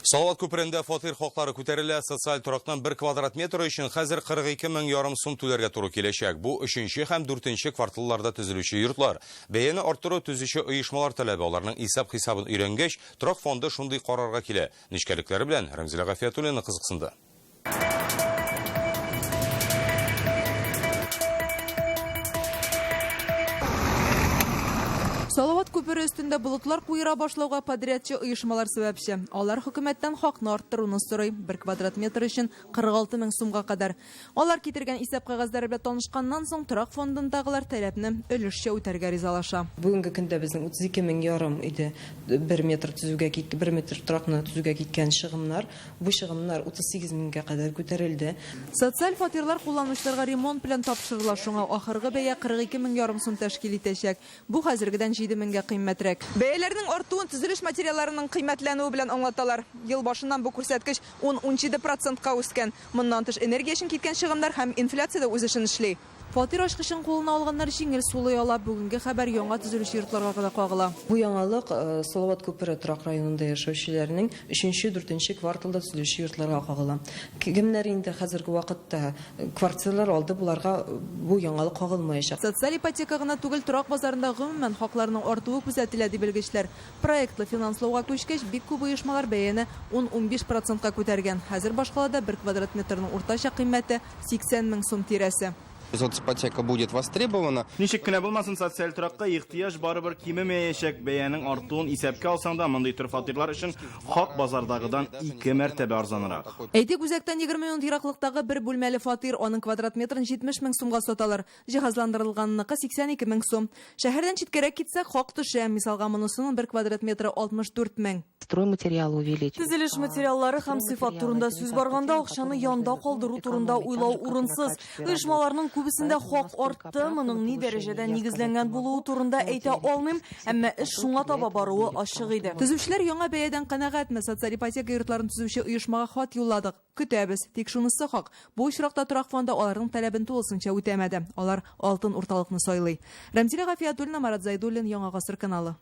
Салават күперендә фатир хаклары күтәрелә. Социаль торакның бер квадрат метры өчен хәзер 42 мең ярым сум түләргә туры киләчәк. Бу өченче һәм дүртенче кварталларда төзелүче йортлар. Бәяне арттыру төзүче оешмалар таләбе. Аларның исәп-хисабын өйрәнгәч, торак фонды шундый карарга килә. Нечкәлекләре белән Рәмзилә Гафиятуллина кызыксынды. Салават күпере өстендә болытлар куера башлауга подрядчы оешмалар сәбәпче. Алар хөкүмәттән хакны арттыруны сорый. Бер квадрат метр өчен 46 мең сумга кадәр. Алар китергән исәп кәгазьләре белән танышканнан соң, торак фондындагылар таләпне өлешчә үтәргә ризалаша. Бүгенге көндә безнең 32 мең ярым иде бер метр төзүгә, бер метр торакны төзүгә киткән чыгымнар. Бу чыгымнар 38 меңгә кадәр күтәрелде. Социаль фатирлар кулланучыларга ремонт белән тапшырыла, шуңа ахыргы бәя 42 мең ярым сум тәшкил итәчәк. Бу хәзергедән 7 меңгә кыйммәтрәк. Бәяләрнең артуын төзелеш материалларының кыйммәтләнүе белән аңлаталар. Ел башыннан бу күрсәткеч ун-унҗиде процентка үскән. Моннан тыш, энергия өчен киткән чыгымнар һәм инфляция дә үз эшен эшли. Фатир ачкычын кулына алганнар җиңел сулый ала. Бүгенге хәбәр яңа төзелүче йортларга гына кагыла. Бу яңалык Салават күпере торак районында яшәүчеләрнең өченче, дүртенче кварталда төзелүче йортларга кагыла. Кемнәр инде хәзерге вакытта квартиралар алды, боларга бу яңалык кагылмаячак. Социаль ипотека гына түгел, торак базарында гомумән хакларның артуы күзәтелә, ди белгечләр. Проектлы финанслауга күчкәч, бик күп оешмалар бәяне ун-унбиш процентка күтәргән. Хәзер башкалада бер квадрат метрның уртача кыйммәте 80 мең сум тирәсе. Соципотека будет востребована. Ничек кенә булмасын, социаль торакка ихтыяҗ барыбер кимемәячәк. Бәянең артуын исәпкә алсаң да, мондый төр фатирлар өчен хак базардагыдан ике мәртәбә арзанрак. Әйтик, үзәктән 20 минут ераклыктагы бер бүлмәле фатир, аның квадрат метрын 70 мең сумга саталар. Җиһазландырылганыныкы 82 мең сум. Шәһәрдән читкәрәк китсәк, хак төшә. Мисалга, монысының бер квадрат метры 64 мең. Стройматериалы увеличились. Төзелеш материаллары һәм сыйфат турында сүз барганда, акчаны янда калдыру турында уйлау урынсыз. Оешмаларның күбесендә хак артты, моның ни дәрәҗәдә нигезләнгән булуы турында әйтә алмыйм, әмма эш шуңа таба баруы ачык иде. Төзүчеләр яңа бәядән канәгатьме? Социаль ипотека йортларын төзүче оешмага хат юлладык. Көтәбез. Тик шунысы хак, бу очракта торак фонды аларның таләбен тулысынча үтәмәде. Алар алтын урталыкны сайлый. Рәмзилә Гафиятуллина, Марат Зайдуллин, Яңа Гасыр каналы.